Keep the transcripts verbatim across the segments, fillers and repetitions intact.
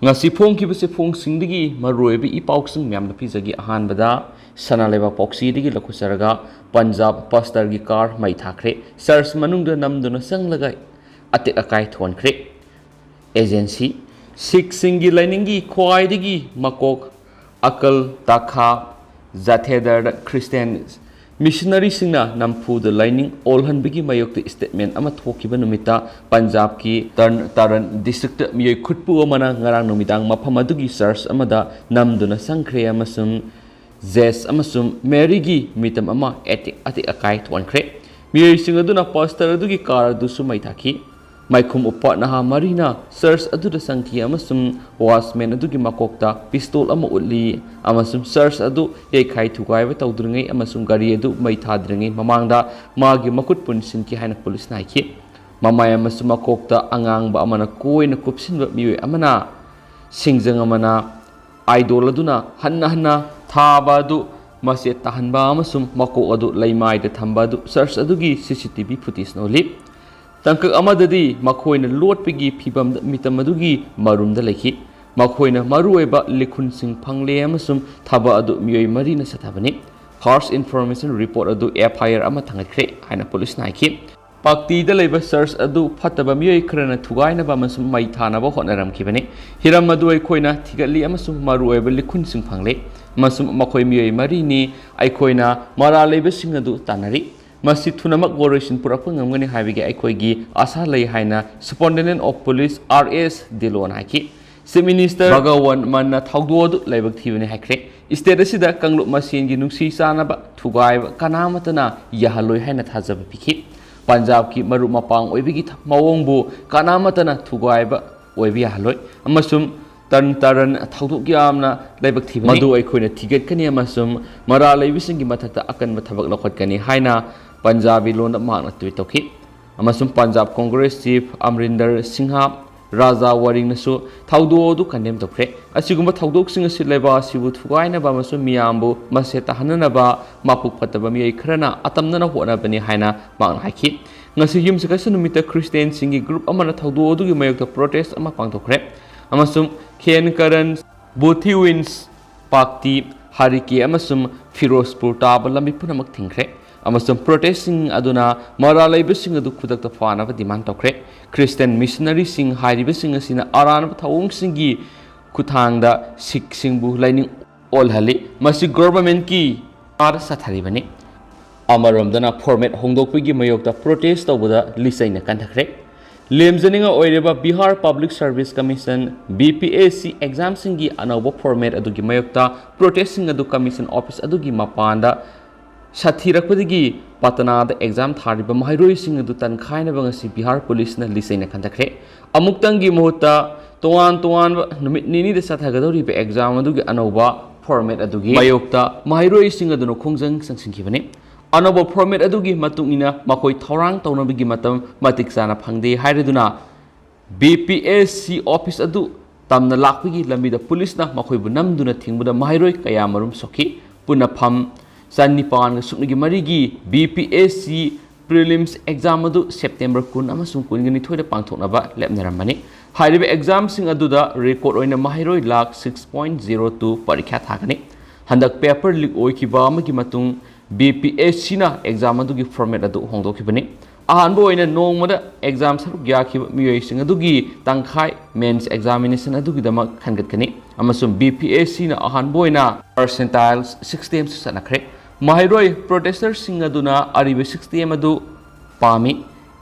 ꯉꯁꯤ ꯐꯣꯡꯈꯤꯕꯁꯦ ꯐꯣꯡꯁꯤꯡꯗꯒꯤ ꯃꯔꯨꯑꯣꯏꯕ ꯏ ꯄꯥꯎꯁꯤꯡ ꯃꯌꯥꯝꯗ ꯄꯤꯖꯒꯦ꯫ ꯑꯍꯥꯟꯕꯗ ꯁꯅꯥ ꯂꯩꯕꯥꯛ ꯄꯥꯎꯆꯦꯗꯒꯤ ꯂꯧꯈꯠꯆꯔꯒ ꯄꯟꯖꯥꯕ ꯄꯥꯁꯇꯔꯒꯤ ꯀꯥꯔ ꯃꯩ ꯊꯥꯈ꯭ꯔꯦ꯫ ꯆꯔꯆ ꯃꯅꯨꯡꯗ ꯅꯝꯗꯨꯅ ꯆꯪꯂꯒ ꯑꯇꯦꯛ ꯑꯀꯥꯏ ꯊꯣꯛꯍꯟꯈ꯭ꯔꯦ꯫ ꯑꯦꯖꯦꯟꯁꯤ ꯁꯤꯈꯁꯤꯡꯒꯤ ꯂꯥꯏꯅꯤꯡꯒꯤ ꯈ꯭ꯋꯥꯏꯗꯒꯤ ꯃꯀꯣꯛ ꯑꯀꯜ ꯇꯥꯈꯥ ꯖꯥꯊꯦꯗꯔꯗ ꯈ꯭ꯔꯤꯁꯇꯤꯌꯥꯟ ꯃꯤꯁꯅꯔꯤꯁꯤꯡꯅ ꯅꯝꯐꯨꯗ ꯂꯥꯏꯅꯤꯡ ꯑꯣꯜꯍꯟꯕꯒꯤ ꯃꯥꯌꯣꯛꯇ ꯁ꯭ꯇꯦꯠꯃꯦꯟ ꯑꯃ ꯊꯣꯛꯈꯤꯕ ꯅꯨꯃꯤꯠꯇ ꯄꯟꯖꯥꯕꯀꯤ ꯇꯔꯟ ꯇꯥꯔꯟ ꯗꯤꯁꯇ꯭ꯔꯤꯛꯇ ꯃꯤꯑꯣꯏ ꯈꯨꯠꯄꯨ ꯑꯃꯅ ꯉꯔꯥꯡ ꯅꯨꯃꯤꯗꯥꯡ ꯃꯐꯝ ꯑꯗꯨꯒꯤ ꯆꯔꯆ ꯑꯃꯗ ꯅꯝꯗꯨꯅ ꯆꯪꯈ꯭ꯔꯦ ꯑꯃꯁꯨꯡ ꯖꯦꯁ ꯑꯃꯁꯨꯡ ꯃꯦꯔꯤꯒꯤ ꯃꯤꯇꯝ ꯑꯃ ꯑꯇꯦꯛ ꯑꯇꯦꯛ ꯑꯀꯥꯏ ꯊꯣꯛꯍꯟꯈ꯭ꯔꯦ꯫ ꯃꯤꯑꯣꯏꯁꯤꯡ ꯑꯗꯨꯅ ꯄꯥꯁꯇꯔ ꯑꯗꯨꯒꯤ ꯀꯥꯔ ꯑꯗꯨꯁꯨ ꯃꯩ ꯊꯥꯈꯤ꯫ ꯃꯥꯏꯈꯨꯝ ꯎꯞꯄ ꯅꯍꯥ ꯃꯔꯤꯅ ꯆꯔꯆ ꯑꯗꯨꯗ ꯆꯪꯈꯤ ꯑꯃꯁꯨꯡ ꯋꯥꯆꯃꯦꯟ ꯑꯗꯨꯒꯤ ꯃꯀꯣꯛꯇ ꯄꯤꯁꯇꯣꯜ ꯑꯃ ꯎꯠꯂꯤ ꯑꯃꯁꯨꯡ ꯆꯔꯆ ꯑꯗꯨ ꯌꯩꯈꯥꯏ ꯊꯨꯒꯥꯏꯕ ꯇꯧꯗ꯭ꯔꯤꯉꯩ ꯑꯃꯁꯨꯡ ꯒꯥꯔꯤ ꯑꯗꯨ ꯃꯩ ꯊꯥꯗ꯭ꯔꯤꯉꯩ ꯃꯃꯥꯡꯗ ꯃꯥꯒꯤ ꯃꯈꯨꯠ ꯄꯨꯟꯁꯤꯟꯈꯤ ꯍꯥꯏꯅ ꯄꯨꯂꯤꯁꯅ ꯍꯥꯏꯈꯤ꯫ ꯃꯃꯥꯏ ꯑꯃꯁꯨꯡ ꯃꯀꯣꯛꯇ ꯑꯉꯥꯡꯕ ꯑꯃꯅ ꯀꯣꯏꯅ ꯀꯨꯞꯁꯤꯟꯕ ꯃꯤꯑꯣꯏ ꯑꯃꯅ ꯁꯤꯡꯖꯪ ꯑꯃꯅ ꯑꯥꯏꯗꯣꯜ ꯑꯗꯨꯅ ꯍꯟꯅ ꯍꯟꯅ ꯊꯥꯕ ꯑꯗꯨ ꯃꯆꯦꯠ ꯇꯥꯍꯟꯕ ꯑꯃꯁꯨꯡ ꯃꯀꯣꯛ ꯑꯗꯨ ꯂꯩꯃꯥꯏꯗ ꯊꯝꯕ ꯑꯗꯨ ꯆꯔꯆ ꯑꯗꯨꯒꯤ ꯁꯤ ꯁꯤ ꯇꯤ ꯚꯤ ꯐꯨꯇꯦꯖꯅ ꯎꯠꯂꯤ꯫ ꯇꯥꯡꯀꯛ ꯑꯃꯗꯗꯤ ꯃꯈꯣꯏꯅ ꯂꯣꯠꯄꯒꯤ ꯐꯤꯚꯝꯗ ꯃꯤꯇꯝ ꯑꯗꯨꯒꯤ ꯃꯔꯨꯝꯗ ꯂꯩꯈꯤ꯫ ꯃꯈꯣꯏꯅ ꯃꯔꯨꯑꯣꯏꯕ ꯂꯤꯈꯨꯟꯁꯤꯡ ꯐꯪꯂꯦ ꯑꯃꯁꯨꯡ ꯊꯕꯛ ꯑꯗꯨ ꯃꯤꯑꯣꯏ ꯃꯔꯤꯅ ꯆꯠꯊꯕꯅꯤ꯫ First Information Report ꯑꯗꯨ F I R ꯑꯃ ꯊꯥꯡꯒꯠꯈ꯭ꯔꯦ ꯍꯥꯏꯅ ꯄꯨꯂꯤꯁꯅ ꯍꯥꯏꯈꯤ꯫ ꯄꯥꯛꯇꯤꯗ ꯂꯩꯕ ꯆꯔꯆ ꯑꯗꯨ ꯐꯠꯇꯕ ꯃꯤꯑꯣꯏ ꯈꯔꯅ ꯊꯨꯒꯥꯏꯅꯕ ꯑꯃꯁꯨꯡ ꯃꯩ ꯊꯥꯅꯕ ꯍꯣꯠꯅꯔꯝꯈꯤꯕꯅꯤ꯫ ꯍꯤꯔꯝ ꯑꯗꯨ ꯑꯩꯈꯣꯏꯅ ꯊꯤꯒꯠꯂꯤ ꯑꯃꯁꯨꯡ ꯃꯔꯨꯑꯣꯏꯕ ꯂꯤꯈꯨꯟꯁꯤꯡ ꯐꯪꯂꯦ, ꯑꯃꯁꯨꯡ ꯃꯈꯣꯏ ꯃꯤꯑꯣꯏ ꯃꯔꯤꯅꯤ꯫ ꯑꯩꯈꯣꯏꯅ ꯃꯔꯥꯜ ꯂꯩꯕꯁꯤꯡ ꯑꯗꯨ ꯇꯥꯟꯅꯔꯤ꯫ ꯃꯁꯤ ꯊꯨꯅꯃꯛ ꯋꯥꯔꯣꯏꯁꯤꯟ ꯄꯨꯔꯛꯄ ꯉꯝꯒꯅꯤ ꯍꯥꯏꯕꯒꯤ ꯑꯩꯈꯣꯏꯒꯤ ꯑꯥꯁꯥ ꯂꯩ ꯍꯥꯏꯅ Superintendent of Police R S Dhillon ꯍꯥꯏꯈꯤ꯫ Chief Minister ꯚꯒꯋꯟ ꯃꯟꯅ ꯊꯧꯗꯣꯛ ꯑꯗꯨ ꯂꯥꯏꯕꯛ ꯊꯤꯕꯅꯤ ꯍꯥꯏꯈ꯭ꯔꯦ꯫ ꯁ꯭ꯇꯦꯠ ꯑꯁꯤꯗ ꯀꯥꯡꯂꯨꯞ ꯃꯁꯦꯟꯒꯤ ꯅꯨꯡꯁꯤ ꯆꯥꯟꯅꯕ ꯊꯨꯒꯥꯏꯕ ꯀꯅꯥꯃꯠꯇꯅ ꯌꯥꯍꯜꯂꯣꯏ ꯍꯥꯏꯅ ꯊꯥꯖꯕ ꯄꯤꯈꯤ꯫ ꯄꯟꯖꯥꯕꯀꯤ ꯃꯔꯨꯞ ꯃꯄꯥꯡ ꯑꯣꯏꯕꯒꯤ ꯊ-, ꯃꯑꯣꯡꯕꯨ ꯀꯅꯥꯃꯠꯇꯅ ꯊꯨꯒꯥꯏꯕ ꯑꯣꯏꯕ ꯌꯥꯍꯜꯂꯣꯏ ꯑꯃꯁꯨꯡ ꯇꯔꯟ ꯇꯥꯔꯟ ꯊꯧꯗꯣꯛ ꯌꯥꯝꯅ ꯂꯥꯏꯕꯛ ꯊꯤꯕꯅꯤ꯫ ꯃꯗꯨ ꯑꯩꯈꯣꯏꯅ ꯊꯤꯒꯠꯀꯅꯤ ꯑꯃꯁꯨꯡ ꯃꯔꯥꯜ ꯂꯩꯕꯁꯤꯡꯒꯤ ꯃꯊꯛꯇ ꯑꯀꯟꯕ ꯊꯕꯛ ꯂꯧꯈꯠꯀꯅꯤ ꯍꯥꯏꯅ ꯄꯟꯖꯥꯕꯤ ꯂꯣꯟꯗ ꯃꯍꯥꯛꯅ ꯇ꯭ꯋꯤꯠ ꯇꯧꯈꯤ꯫ ꯑꯃꯁꯨꯡ ꯄꯟꯖꯥꯕ ꯀꯣꯡꯒ꯭ꯔꯦꯁ ꯆꯤꯐ ꯑꯃꯔꯤꯟꯗꯔ ꯁꯤꯡꯍ ꯔꯥꯖꯥ ꯋꯥꯔꯤꯡꯅꯁꯨ ꯊꯧꯗꯣꯛ ꯑꯗꯨ ꯀꯟꯗꯦꯝ ꯇꯧꯈ꯭ꯔꯦ꯫ ꯑꯁꯤꯒꯨꯝꯕ ꯊꯧꯗꯣꯛꯁꯤꯡ ꯑꯁꯤ ꯂꯩꯕꯥꯛ ꯑꯁꯤꯕꯨ ꯊꯨꯒꯥꯏꯅꯕ ꯑꯃꯁꯨꯡ ꯃꯤꯌꯥꯝꯕꯨ ꯃꯁꯦ ꯇꯥꯍꯟꯅꯅꯕ ꯃꯄꯨꯛ ꯐꯠꯇꯕ ꯃꯤꯑꯣꯏ ꯈꯔꯅ ꯑꯇꯝꯅꯅ ꯍꯣꯠꯅꯕꯅꯤ ꯍꯥꯏꯅ ꯃꯍꯥꯛꯅ ꯍꯥꯏꯈꯤ꯫ ꯉꯁꯤ ꯌꯨꯝꯁꯀꯩꯁ ꯅꯨꯃꯤꯠꯇ ꯈ꯭ꯔꯤꯁꯇꯤꯌꯥꯟꯁꯤꯡꯒꯤ ꯒ꯭ꯔꯨꯞ ꯑꯃꯅ ꯊꯧꯗꯣꯛ ꯑꯗꯨꯒꯤ ꯃꯥꯌꯣꯛꯇ ꯄ꯭ꯔꯣꯇꯦꯁ ꯑꯃ ꯄꯥꯡꯊꯣꯛꯈ꯭ꯔꯦ꯫ ꯑꯃꯁꯨꯡ ꯈꯦꯟ ꯀꯔꯟ, ꯕꯨꯊꯤꯋꯤꯟꯁ, ꯄꯥꯛꯇꯤ, ꯍꯥꯔꯤꯀꯦ ꯑꯃꯁꯨꯡ ꯐꯤꯔꯣꯖꯄꯨꯔ ꯇꯥꯕ ꯂꯝꯕꯤ ꯄꯨꯝꯅꯃꯛ ꯊꯤꯡꯈ꯭ꯔꯦ꯫ ꯑꯃꯁꯨꯡ ꯄ꯭ꯔꯣꯇꯦꯁꯁꯤꯡ ꯑꯗꯨꯅ ꯃꯔꯥꯜ ꯂꯩꯕꯁꯤꯡ ꯑꯗꯨ ꯈꯨꯗꯛꯇ ꯐꯥꯅꯕ ꯗꯤꯃꯥꯟ ꯇꯧꯈ꯭ꯔꯦ꯫ ꯈ꯭ꯔꯤꯁꯇꯤꯌꯥꯟ ꯃꯤꯁꯅꯔꯤꯁꯤꯡ ꯍꯥꯏꯔꯤꯕꯁꯤꯡ ꯑꯁꯤꯅ ꯑꯔꯥꯟꯕ ꯊꯧꯑꯣꯡꯁꯤꯡꯒꯤ ꯈꯨꯠꯊꯥꯡꯗ ꯁꯤꯈꯁꯤꯡꯕꯨ ꯂꯥꯏꯅꯤꯡ ꯑꯣꯜꯍꯜꯂꯤ꯫ ꯃꯁꯤ ꯒꯣꯚꯔꯟꯃꯦꯟꯠꯀꯤ ꯑꯥꯗ ꯆꯠꯊꯔꯤꯕꯅꯤ꯫ ꯑꯃꯔꯣꯝꯗꯅ ꯐꯣꯔꯃꯦꯠ ꯍꯣꯡꯗꯣꯛꯄꯒꯤ ꯃꯥꯌꯣꯛꯇ ꯄ꯭ꯔꯣꯇꯦꯁ ꯇꯧꯕꯗ ꯂꯤꯆꯩꯅ ꯀꯟꯊꯈ꯭ꯔꯦ꯫ ꯂꯦꯝꯖꯅꯤꯡꯉ ꯑꯣꯏꯔꯤꯕ Bihar public service commission, B P S C, ꯑꯦꯛꯖꯥꯝꯁꯤꯡꯒꯤ ꯑꯅꯧꯕ ꯐꯣꯔꯃꯦꯠ ꯑꯗꯨꯒꯤ ꯃꯥꯌꯣꯛꯇ ꯄ꯭ꯔꯣꯇꯦꯁꯁꯤꯡ ꯑꯗꯨ ꯀꯃꯤꯁꯟ ꯑꯣꯐꯤꯁ ꯑꯗꯨꯒꯤ ꯃꯄꯥꯟꯗ ꯁꯥꯊꯤꯔꯛꯄꯗꯒꯤ ꯄꯇꯅꯥꯗ ꯑꯦꯛꯖꯥꯝ ꯊꯥꯔꯤꯕ ꯃꯍꯩꯔꯣꯏꯁꯤꯡ ꯑꯗꯨ ꯇꯟꯈꯥꯏꯅꯕ ꯉꯁꯤ ꯕꯤꯍꯥꯔ ꯄꯨꯂꯤꯁꯅ ꯂꯤꯆꯩꯅ ꯀꯟꯊꯈ꯭ꯔꯦ꯫ ꯑꯃꯨꯛꯇꯪꯒꯤ ꯃꯍꯨꯠꯇ ꯇꯣꯉꯥꯟ ꯇꯣꯉꯥꯟꯕ ꯅꯨꯃꯤꯠ ꯅꯤꯅꯤꯗ ꯆꯠꯊꯒꯗꯧꯔꯤꯕ ꯑꯦꯛꯖꯥꯝ ꯑꯗꯨꯒꯤ ꯑꯅꯧꯕ ꯐꯣꯔꯃꯦꯠ ꯑꯗꯨꯒꯤ ꯃꯥꯌꯣꯛꯇ ꯃꯍꯩꯔꯣꯏꯁꯤꯡ ꯑꯗꯨꯅ ꯈꯣꯡꯖꯪ ꯆꯪꯁꯤꯟꯈꯤꯕꯅꯤ꯫ ꯑꯅꯧꯕ ꯐꯣꯔꯃꯦꯠ ꯑꯗꯨꯒꯤ ꯃꯇꯨꯡ ꯏꯟꯅ ꯃꯈꯣꯏ ꯊꯧꯔꯥꯡ ꯇꯧꯅꯕꯒꯤ ꯃꯇꯝ ꯃꯇꯤꯛ ꯆꯥꯅ ꯐꯪꯗꯦ ꯍꯥꯏꯔꯗꯨꯅ ꯕꯤ ꯄꯤ ꯑꯦꯁ ꯁꯤ ꯑꯣꯐꯤꯁ ꯑꯗꯨ ꯇꯝꯅ ꯂꯥꯛꯄꯒꯤ ꯂꯝꯕꯤꯗ ꯄꯨꯂꯤꯁꯅ ꯃꯈꯣꯏꯕꯨ ꯅꯝꯗꯨꯅ ꯊꯤꯡꯕꯗ ꯃꯍꯩꯔꯣꯏ ꯀꯌꯥ ꯃꯔꯨꯝ ꯁꯣꯛꯈꯤ꯫ ꯄꯨꯟꯅꯐꯝ ꯆꯅꯤꯄꯥꯟꯒ ꯁꯨꯞꯅꯒꯤ ꯃꯔꯤꯒꯤ ꯕꯤ ꯄꯤ ꯑꯦꯁ ꯁꯤ ꯄ꯭ꯔꯤꯂꯤꯝꯁ ꯑꯦꯛꯖꯥꯝ ꯑꯗꯨ ꯁꯦꯞꯇꯦꯝꯕꯔ ꯀꯨꯟ ꯑꯃꯁꯨꯡ ꯀꯨꯟꯒ ꯅꯤꯊꯣꯏꯗ ꯄꯥꯡꯊꯣꯛꯅꯕ ꯂꯦꯞꯅꯔꯝꯕꯅꯤ꯫ ꯍꯥꯏꯔꯤꯕ ꯑꯦꯛꯖꯥꯝꯁꯤꯡ ꯑꯗꯨꯗ ꯔꯦꯀꯣꯔꯗ ꯑꯣꯏꯅ ꯃꯍꯩꯔꯣꯏ lakh six point zero two ꯄꯔꯤꯈ꯭ꯌꯥ ꯊꯥꯒꯅꯤ꯫ ꯍꯟꯗꯛ ꯄꯦꯄꯔ ꯂꯤꯛ ꯑꯣꯏꯈꯤꯕ ꯑꯃꯒꯤ ꯃꯇꯨꯡ ꯕꯤ ꯄꯤ ꯑꯦꯁ ꯁꯤꯅ ꯑꯦꯛꯖꯥꯝ ꯑꯗꯨꯒꯤ ꯐꯣꯔꯃꯦꯠ ꯑꯗꯨ ꯍꯣꯡꯗꯣꯛꯈꯤꯕꯅꯤ꯫ ꯑꯍꯥꯟꯕ ꯑꯣꯏꯅ ꯅꯣꯡꯃꯗ ꯑꯦꯛꯖꯥꯝ ꯁꯔꯨꯛ ꯌꯥꯈꯤꯕ ꯃꯤꯑꯣꯏꯁꯤꯡ ꯑꯗꯨꯒꯤ ꯇꯪꯈꯥꯏ ꯃꯦꯟꯁ ꯑꯦꯛꯖꯥꯃꯤꯅꯦꯁꯟ ꯑꯗꯨꯒꯤꯗꯃꯛ ꯈꯟꯒꯠꯀꯅꯤ ꯑꯃꯁꯨꯡ ꯕꯤ ꯄꯤ ꯑꯦꯁ ꯁꯤꯅ ꯑꯍꯥꯟꯕ ꯑꯣꯏꯅ ꯄꯔꯁꯦꯟꯇꯥꯏꯜ ꯁꯤꯁꯇꯦꯝꯁꯨ ꯆꯠꯅꯈ꯭ꯔꯦ꯫ ꯃꯍꯩꯔꯣꯏ ꯄ꯭ꯔꯣꯇꯦꯁꯇꯔꯁꯤꯡ ꯑꯗꯨꯅ ꯑꯔꯤꯕ ꯁꯤꯁꯇꯦꯝ ꯑꯗꯨ ꯄꯥꯝꯃꯤ꯫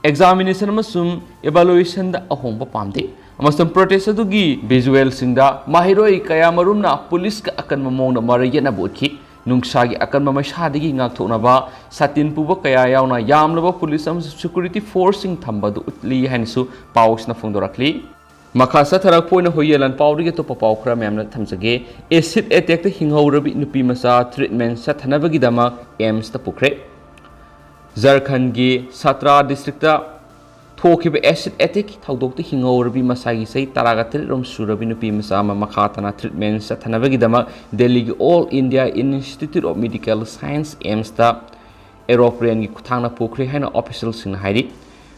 ꯑꯦꯛꯖꯥꯃꯤꯅꯦꯁꯟ ꯑꯃꯁꯨꯡ ꯏꯚꯥꯂꯨꯑꯦꯁꯟꯗ ꯑꯍꯣꯡꯕ ꯄꯥꯝꯗꯦ꯫ ꯑꯃꯁꯨꯡ ꯄ꯭ꯔꯣꯇꯦꯁ ꯑꯗꯨꯒꯤ ꯚꯤꯖꯨꯑꯦꯜꯁꯤꯡꯗ ꯃꯍꯩꯔꯣꯏ ꯀꯌꯥ ꯃꯔꯨꯝꯅ ꯄꯨꯂꯤꯁꯀ ꯑꯀꯟꯕ ꯃꯑꯣꯡꯗ ꯃꯔꯩ ꯌꯦꯠꯅꯕ ꯎꯠꯈꯤ꯫ ꯅꯨꯡꯁꯥꯒꯤ ꯑꯀꯟꯕ ꯃꯩꯁꯥꯗꯒꯤ ꯉꯥꯛꯊꯣꯛꯅꯕ ꯁꯥꯇꯤꯟ ꯄꯨꯕ ꯀꯌꯥ ꯌꯥꯎꯅ ꯌꯥꯝꯂꯕ ꯄꯨꯂꯤꯁ ꯑꯃꯁꯨꯡ ꯁꯦꯀ꯭ꯌꯨꯔꯤꯇꯤ ꯐꯣꯔꯁꯁꯤꯡ ꯊꯝꯕ ꯑꯗꯨ ꯎꯠꯂꯤ ꯍꯥꯏꯅꯁꯨ ꯄꯥꯎꯁꯤꯅ ꯐꯣꯡꯗꯣꯔꯛꯂꯤ꯫ ꯃꯈꯥ ꯆꯠꯊꯔꯛꯄ ꯑꯣꯏꯅ ꯍꯨꯏꯌꯦꯟ ꯂꯥꯟꯄꯥꯎꯗꯒꯤ ꯑꯇꯣꯞꯄ ꯄꯥꯎ ꯈꯔ ꯃꯌꯥꯝꯅ ꯊꯝꯖꯒꯦ꯫ ꯑꯦꯁꯤꯗ ꯑꯦꯇꯦꯛꯇ ꯍꯤꯡꯍꯧꯔꯕꯤ ꯅꯨꯄꯤ ꯃꯆꯥ ꯇ꯭ꯔꯤꯠꯃꯦꯟ ꯆꯠꯊꯅꯕꯒꯤꯗꯃꯛ ꯑꯦꯝꯁꯇ ꯄꯨꯈ꯭ꯔꯦ꯫ ꯖꯔꯈꯟꯒꯤ ꯁꯥꯇ꯭ꯔꯥ ꯗꯤꯁꯇ꯭ꯔꯤꯛꯇ ꯊꯣꯛꯈꯤꯕ ꯑꯦꯁꯤꯗ ꯑꯦꯇꯦꯛꯀꯤ ꯊꯧꯗꯣꯛꯇ ꯍꯤꯡꯍꯧꯔꯕꯤ ꯃꯁꯥꯒꯤ ꯆꯍꯤ ꯇꯔꯥꯒ ꯇꯔꯦꯠ ꯔꯣꯝ ꯁꯨꯔꯕꯤ ꯅꯨꯄꯤ ꯃꯆꯥ ꯑꯃ ꯃꯈꯥ ꯇꯥꯅ ꯇ꯭ꯔꯤꯠꯃꯦꯟ ꯆꯠꯊꯅꯕꯒꯤꯗꯃꯛ ꯗꯦꯜꯂꯤꯒꯤ all India institute of medical science, ꯑꯦꯝꯁꯇ ꯑꯦꯔꯣꯄ꯭ꯂꯦꯟꯒꯤ ꯈꯨꯠꯊꯥꯡꯗ ꯄꯨꯈ꯭ꯔꯦ ꯍꯥꯏꯅ ꯑꯣꯐꯤꯁꯤꯌꯦꯜꯁꯤꯡꯅ ꯍꯥꯏꯔꯤ꯫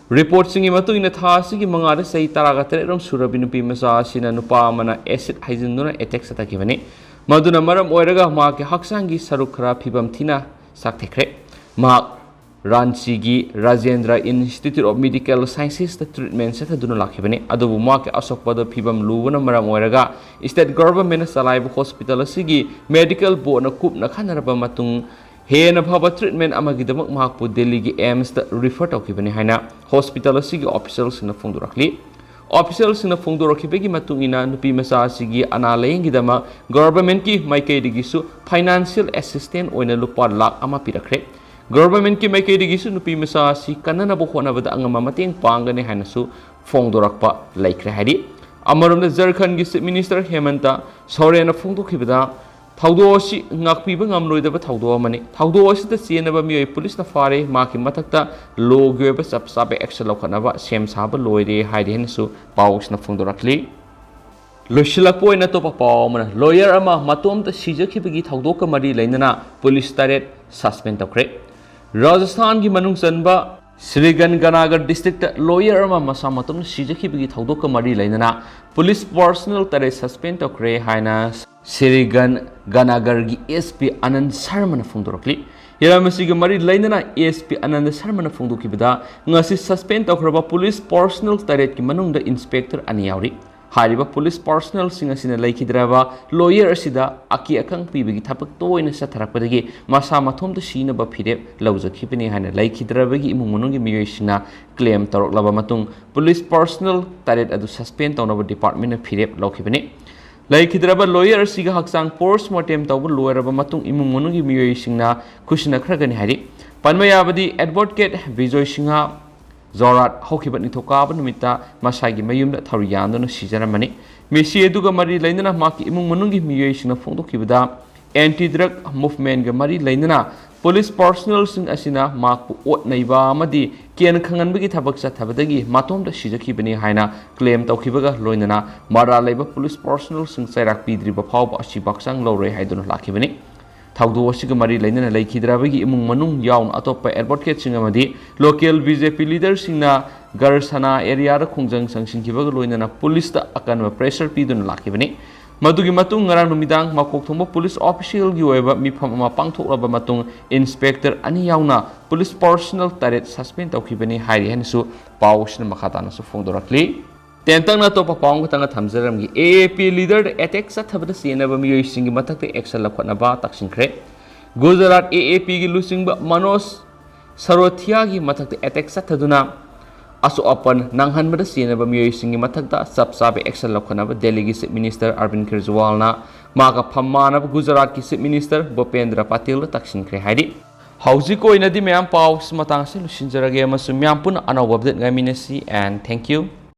ꯔꯤꯄꯣꯔꯠꯁꯤꯡꯒꯤ ꯃꯇꯨꯡ ꯏꯟꯅ, ꯊꯥ ꯑꯁꯤꯒꯤ ꯃꯉꯥꯗ ꯆꯍꯤ ꯇꯔꯥꯒ ꯇꯔꯦꯠ ꯔꯣꯝ ꯁꯨꯔꯕꯤ ꯅꯨꯄꯤ ꯃꯆꯥ ꯑꯁꯤꯅ ꯅꯨꯄꯥ ꯑꯃꯅ ꯑꯦꯁꯤꯗ ꯍꯩꯖꯤꯟꯗꯨꯅ ꯑꯦꯇꯦꯛ ꯆꯠꯊꯈꯤꯕꯅꯤ꯫ ꯃꯗꯨꯅ ꯃꯔꯝ ꯑꯣꯏꯔꯒ ꯃꯍꯥꯛꯀꯤ ꯍꯛꯆꯥꯡꯒꯤ ꯁꯔꯨꯛ ꯈꯔ ꯐꯤꯕꯝ ꯊꯤꯅ ꯆꯥꯛꯊꯈ꯭ꯔꯦ꯫ ꯃꯍꯥꯛ ꯔꯥꯟꯆꯤꯒꯤ ꯔꯥꯖꯦꯟꯗ꯭ꯔ ꯏꯟꯁꯇꯤꯇ꯭ꯌꯨꯠ ꯑꯣꯐ ꯃꯦꯗꯤꯀꯦꯜ ꯁꯥꯏꯟꯁꯦꯁꯇ ꯇ꯭ꯔꯤꯠꯃꯦꯟ ꯆꯠꯊꯗꯨꯅ ꯂꯥꯛꯈꯤꯕꯅꯤ꯫ ꯑꯗꯨꯕꯨ ꯃꯍꯥꯛꯀꯤ ꯑꯁꯣꯛꯄ ꯑꯗꯨ ꯐꯤꯕꯝ ꯂꯨꯕꯅ ꯃꯔꯝ ꯑꯣꯏꯔꯒ ꯁ꯭ꯇꯦꯠ ꯒꯚꯔꯟꯃꯦꯟꯠꯅ ꯆꯂꯥꯏꯕ ꯍꯣꯁꯄꯤꯇꯥꯜ ꯑꯁꯤꯒꯤ ꯃꯦꯗꯤꯀꯦꯜ ꯕꯣꯔꯗꯅ ꯀꯨꯞꯅ ꯈꯟꯅꯔꯕ ꯃꯇꯨꯡ ꯍꯦꯟꯅ ꯐꯕ ꯇ꯭ꯔꯤꯠꯃꯦꯟ ꯑꯃꯒꯤꯗꯃꯛ ꯃꯍꯥꯛꯄꯨ ꯗꯦꯜꯂꯤꯒꯤ ꯑꯦꯝꯁꯇ ꯔꯤꯐꯔ ꯇꯧꯈꯤꯕꯅꯤ ꯍꯥꯏꯅ ꯍꯣꯁꯄꯤꯇꯥꯜ ꯑꯁꯤꯒꯤ ꯑꯣꯐꯤꯁꯤꯌꯦꯜꯁꯤꯡꯅ ꯐꯣꯡꯗꯣꯔꯛꯂꯤ꯫ ꯑꯣꯐꯤꯁꯤꯌꯦꯜꯁꯤꯡꯅ ꯐꯣꯡꯗꯣꯔꯛꯈꯤꯕꯒꯤ ꯃꯇꯨꯡ ꯏꯟꯅ, ꯅꯨꯄꯤ ꯃꯆꯥ ꯑꯁꯤꯒꯤ ꯑꯅꯥ ꯂꯥꯌꯦꯡꯒꯤꯗꯃꯛ ꯒꯚꯔꯟꯃꯦꯟꯠꯀꯤ ꯃꯥꯏꯀꯩꯗꯒꯤꯁꯨ ꯐꯥꯏꯅꯥꯟꯁꯤꯌꯦꯜ ꯑꯦꯁꯤꯁꯇꯦꯟꯁ ꯑꯣꯏꯅ ꯂꯨꯄꯥ ꯂꯥꯈ ꯑꯃ ꯄꯤꯔꯛꯈ꯭ꯔꯦ꯫ ꯒꯚꯔꯟꯃꯦꯟꯠꯀꯤ ꯃꯥꯏꯀꯩꯗꯒꯤꯁꯨ ꯅꯨꯄꯤ ꯃꯆꯥ ꯑꯁꯤ ꯀꯟꯅꯅꯕ ꯍꯣꯠꯅꯕꯗ ꯑꯉꯝꯕ ꯃꯇꯦꯡ ꯄꯥꯡꯒꯅꯤ ꯍꯥꯏꯅꯁꯨ ꯐꯣꯡꯗꯣꯔꯛꯄ ꯂꯩꯈ꯭ꯔꯦ ꯍꯥꯏꯔꯤ꯫ ꯑꯃꯔꯣꯝꯗ, ꯖꯔꯈꯟꯒꯤ ꯆꯤꯐ ꯃꯤꯅꯤꯁꯇꯔ ꯍꯦꯃꯟꯇ ꯁꯣꯔꯦꯟꯅ ꯐꯣꯡꯗꯣꯛꯈꯤꯕꯗ, ꯊꯧꯗꯣꯛ ꯑꯁꯤ ꯉꯥꯛꯄꯤꯕ ꯉꯝꯂꯣꯏꯗꯕ ꯊꯧꯗꯣꯛ ꯑꯃꯅꯤ꯫ ꯊꯧꯗꯣꯛ ꯑꯁꯤꯗ ꯆꯦꯟꯅꯕ ꯃꯤꯑꯣꯏ ꯄꯨꯂꯤꯁꯅ ꯐꯥꯔꯦ꯫ ꯃꯍꯥꯛꯀꯤ ꯃꯊꯛꯇ ꯂꯣꯒꯤ ꯑꯣꯏꯕ ꯆꯞ ꯆꯥꯕ ꯑꯦꯛꯁꯟ ꯂꯧꯈꯠꯅꯕ ꯁꯦꯝ ꯁꯥꯕ ꯂꯣꯏꯔꯦ ꯍꯥꯏꯔꯤ ꯍꯥꯏꯅꯁꯨ ꯄꯥꯎꯁꯤꯅ ꯐꯣꯡꯗꯣꯔꯛꯂꯤ꯫ ꯂꯣꯏꯁꯤꯜꯂꯛꯄ ꯑꯣꯏꯅ ꯑꯇꯣꯞꯄ ꯄꯥꯎ ꯑꯃꯅ, ꯂꯣꯌꯔ ꯑꯃ ꯃꯇꯣꯝꯇ ꯁꯤꯖꯈꯤꯕꯒꯤ ꯊꯧꯗꯣꯛꯀ ꯃꯔꯤ ꯂꯩꯅꯅ ꯄꯨꯂꯤꯁ ꯇꯔꯦꯠ ꯁꯁꯄꯦꯟ ꯇꯧꯈ꯭ꯔꯦ꯫ ꯔꯥꯖꯁꯊꯥꯟꯒꯤ ꯃꯅꯨꯡ ꯆꯟꯕ ꯁ꯭ꯔꯤ ꯒꯟꯒꯅꯥꯒꯔ ꯗꯤꯁꯇ꯭ꯔꯤꯛꯇ ꯂꯣꯌꯔ ꯑꯃ ꯃꯁꯥ ꯃꯇꯣꯝꯇ ꯁꯤꯖꯈꯤꯕꯒꯤ ꯊꯧꯗꯣꯛꯀ ꯃꯔꯤ ꯂꯩꯅꯅ ꯄꯨꯂꯤꯁ ꯄꯔꯁꯅꯦꯜ ꯇꯔꯦꯠ ꯁꯁꯄꯦꯟ ꯇꯧꯈ꯭ꯔꯦ ꯍꯥꯏꯅ ꯁ꯭ꯔꯤ ꯒꯟꯒꯅꯥꯒꯔꯒꯤ ꯑꯦꯁ ꯄꯤ ꯑꯅꯟ ꯁꯔꯃꯅ ꯐꯣꯡꯗꯣꯔꯛꯂꯤ꯫ ꯍꯤꯔꯝ ꯑꯁꯤꯒ ꯃꯔꯤ ꯂꯩꯅꯅ ꯑꯦꯁ ꯄꯤ ꯑꯅꯟ ꯁꯔꯃꯅ ꯐꯣꯡꯗꯣꯛꯈꯤꯕꯗ, ꯉꯁꯤ ꯁꯁꯄꯦꯟ ꯇꯧꯈ꯭ꯔꯕ ꯄꯨꯂꯤꯁ ꯄꯔꯁꯅꯦꯜ ꯇꯔꯦꯠꯀꯤ ꯃꯅꯨꯡꯗ ꯏꯟꯁꯄꯦꯛꯇꯔ ꯑꯅꯤ ꯌꯥꯎꯔꯤ꯫ ꯍꯥꯏꯔꯤꯕ ꯄꯨꯂꯤꯁ ꯄꯔꯁꯅꯦꯜꯁꯤꯡ ꯑꯁꯤꯅ ꯂꯩꯈꯤꯗ꯭ꯔꯕ ꯂꯣꯌꯔ ꯑꯁꯤꯗ ꯑꯀꯤ ꯑꯈꯪ ꯄꯤꯕꯒꯤ ꯊꯕꯛ ꯇꯣꯏꯅ ꯆꯠꯊꯔꯛꯄꯗꯒꯤ ꯃꯁꯥ ꯃꯊꯣꯝꯇ ꯁꯤꯅꯕ ꯐꯤꯔꯦꯞ ꯂꯧꯖꯈꯤꯕꯅꯤ ꯍꯥꯏꯅ ꯂꯩꯈꯤꯗ꯭ꯔꯕꯒꯤ ꯏꯃꯨꯡ ꯃꯅꯨꯡꯒꯤ ꯃꯤꯑꯣꯏꯁꯤꯡꯅ ꯀ꯭ꯂꯦꯝ ꯇꯧꯔꯛꯂꯕ ꯃꯇꯨꯡ, ꯄꯨꯂꯤꯁ ꯄꯔꯁꯅꯦꯜ ꯇꯔꯦꯠ ꯑꯗꯨ ꯁꯁꯄꯦꯟ ꯇꯧꯅꯕ ꯗꯤꯄꯥꯔꯠꯃꯦꯟꯅ ꯐꯤꯔꯦꯞ ꯂꯧꯈꯤꯕꯅꯤ꯫ ꯂꯩꯈꯤꯗ꯭ꯔꯕ ꯂꯣꯌꯔ ꯑꯁꯤꯒꯤ ꯍꯛꯆꯥꯡ ꯄꯣꯁꯃꯣꯔꯇꯦꯝ ꯇꯧꯕ ꯂꯣꯏꯔꯕ ꯃꯇꯨꯡ, ꯏꯃꯨꯡ ꯃꯅꯨꯡꯒꯤ ꯃꯤꯑꯣꯏꯁꯤꯡꯅ ꯈꯨꯠꯁꯤꯟꯅꯈ꯭ꯔꯒꯅꯤ ꯍꯥꯏꯔꯤ꯫ ꯄꯟꯕ ꯌꯥꯕꯗꯤ, ꯑꯦꯗꯚꯣꯀꯦꯠ ꯕꯤꯖꯣꯏ ꯁꯤꯡꯍ ꯖꯣꯔꯥꯠ ꯍꯧꯈꯤꯕ ꯅꯤꯡꯊꯧꯀꯥꯕ ꯅꯨꯃꯤꯠꯇ ꯃꯁꯥꯒꯤ ꯃꯌꯨꯝꯗ ꯊꯧꯔꯤ ꯌꯥꯟꯗꯨꯅ ꯁꯤꯖꯔꯝꯕꯅꯤ꯫ ꯃꯤꯁꯤ ꯑꯗꯨꯒ ꯃꯔꯤ ꯂꯩꯅꯅ ꯃꯍꯥꯛꯀꯤ ꯏꯃꯨꯡ ꯃꯅꯨꯡꯒꯤ ꯃꯤꯑꯣꯏꯁꯤꯡꯅ ꯐꯣꯡꯗꯣꯛꯈꯤꯕꯗ, ꯑꯦꯟꯇꯤ ꯗ꯭ꯔꯒ ꯃꯨꯚꯃꯦꯟꯠꯒ ꯃꯔꯤ ꯂꯩꯅꯅ ꯄꯨꯂꯤꯁ ꯄꯔꯁꯅꯦꯜꯁꯤꯡ ꯑꯁꯤꯅ ꯃꯍꯥꯛꯄꯨ ꯑꯣꯠ ꯅꯩꯕ ꯑꯃꯗꯤ ꯀꯦꯟ ꯈꯪꯍꯟꯕꯒꯤ ꯊꯕꯛ ꯆꯠꯊꯕꯗꯒꯤ ꯃꯇꯣꯝꯇ ꯁꯤꯖꯈꯤꯕꯅꯤ ꯍꯥꯏꯅ ꯀ꯭ꯂꯦꯝ ꯇꯧꯈꯤꯕꯒ ꯂꯣꯏꯅꯅ ꯃꯔꯥꯜ ꯂꯩꯕ ꯄꯨꯂꯤꯁ ꯄꯔꯁꯅꯦꯜꯁꯤꯡ ꯆꯩꯔꯥꯛ ꯄꯤꯗ꯭ꯔꯤꯕ ꯐꯥꯎꯕ ꯑꯁꯤꯕ ꯍꯛꯆꯥꯡ ꯂꯧꯔꯣꯏ ꯍꯥꯏꯗꯨꯅ ꯂꯥꯛꯈꯤꯕꯅꯤ꯫ ꯊꯧꯗꯣꯛ ꯑꯁꯤꯒ ꯃꯔꯤ ꯂꯩꯅꯅ ꯂꯩꯈꯤꯗ꯭ꯔꯕꯒꯤ ꯏꯃꯨꯡ ꯃꯅꯨꯡ ꯌꯥꯎꯅ ꯑꯇꯣꯞꯄ ꯑꯦꯗꯚꯣꯀꯦꯠꯁꯤꯡ ꯑꯃꯗꯤ ꯂꯣꯀꯦꯜ ꯕꯤ ꯖꯦ ꯄꯤ ꯂꯤꯗꯔꯁꯤꯡꯅ ꯒꯔꯁꯅꯥ ꯑꯦꯔꯤꯌꯥꯗ ꯈꯣꯡꯖꯪ ꯆꯪꯁꯤꯟꯈꯤꯕꯒ ꯂꯣꯏꯅꯅ ꯄꯨꯂꯤꯁꯇ ꯑꯀꯟꯕ ꯄ꯭ꯔꯦꯁꯔ ꯄꯤꯗꯨꯅ ꯂꯥꯛꯈꯤꯕꯅꯤ꯫ ꯃꯗꯨꯒꯤ ꯃꯇꯨꯡ ꯉꯔꯥꯡ ꯅꯨꯃꯤꯗꯥꯡ ꯃꯀꯣꯛ ꯊꯣꯡꯕ ꯄꯨꯂꯤꯁ ꯑꯣꯐꯤꯁꯤꯌꯦꯜꯒꯤ ꯑꯣꯏꯕ ꯃꯤꯐꯝ ꯑꯃ ꯄꯥꯡꯊꯣꯛꯂꯕ ꯃꯇꯨꯡ ꯏꯟꯁꯄꯦꯛꯇꯔ ꯑꯅꯤ ꯌꯥꯎꯅ ꯄꯨꯂꯤꯁ ꯄꯔꯁꯣꯅꯦꯜ ꯇꯔꯦꯠ ꯁꯁꯄꯦꯟ ꯇꯧꯈꯤꯕꯅꯤ ꯍꯥꯏꯔꯤ ꯍꯥꯏꯅꯁꯨ ꯄꯥꯎ ꯑꯁꯤꯅ ꯃꯈꯥ ꯇꯥꯅꯁꯨ ꯐꯣꯡꯗꯣꯔꯛꯂꯤ꯫ ꯇꯦꯟꯇꯛꯅ ꯑꯇꯣꯞꯄ ꯄꯥꯎ ꯑꯃꯈꯛꯇꯪꯒ ꯊꯝꯖꯔꯝꯒꯦ꯫ ꯑꯦ ꯑꯦ ꯄꯤ ꯂꯤꯗꯔꯗ ꯑꯦꯇꯦꯛ ꯆꯠꯊꯕꯗ ꯆꯦꯟꯅꯕ ꯃꯤꯑꯣꯏꯁꯤꯡꯒꯤ ꯃꯊꯛꯇ ꯑꯦꯛꯁꯟ ꯂꯧꯈꯠꯅꯕ ꯇꯛꯁꯤꯟꯈ꯭ꯔꯦ꯫ ꯒꯨꯖꯔꯥꯠ ꯑꯦ ꯑꯦ ꯄꯤꯒꯤ ꯂꯨꯆꯤꯡꯕ ꯃꯅꯣꯖ ꯁꯔꯣꯊꯤꯌꯥꯒꯤ ꯃꯊꯛꯇ ꯑꯦꯇꯦꯛ ꯆꯠꯊꯗꯨꯅ ꯑꯁꯣꯛ ꯑꯄꯟ ꯅꯪꯍꯟꯕꯗ ꯆꯦꯟꯅꯕ ꯃꯤꯑꯣꯏꯁꯤꯡꯒꯤ ꯃꯊꯛꯇ ꯆꯞ ꯆꯥꯕ ꯑꯦꯛꯁꯟ ꯂꯧꯈꯠꯅꯕ ꯗꯦꯜꯂꯤꯒꯤ ꯆꯤꯐ ꯃꯤꯅꯤꯁꯇꯔ ꯑꯔꯕꯤꯟ ꯀꯦꯖ꯭ꯔꯤꯋꯥꯜꯅ ꯃꯥꯒ ꯐꯝꯃꯥꯟꯅꯕ ꯒꯨꯖꯔꯥꯠꯀꯤ ꯆꯤꯐ ꯃꯤꯅꯤꯁꯇꯔ ꯚꯨꯄꯦꯟꯗ꯭ꯔ ꯄꯇꯦꯜꯗ ꯇꯛꯁꯤꯟꯈ꯭ꯔꯦ ꯍꯥꯏꯔꯤ꯫ ꯍꯧꯖꯤꯛ ꯑꯣꯏꯅꯗꯤ ꯃꯌꯥꯝ ꯄꯥꯎꯁꯤ ꯃꯇꯥꯡꯁꯤ ꯂꯣꯏꯁꯤꯟꯖꯔꯒꯦ ꯑꯃꯁꯨꯡ ꯃꯌꯥꯝ ꯄꯨꯟꯅ ꯑꯅꯧꯕ ꯑꯞꯗꯦꯠ ꯉꯥꯏꯃꯤꯟꯅꯁꯤ꯫ And thank you.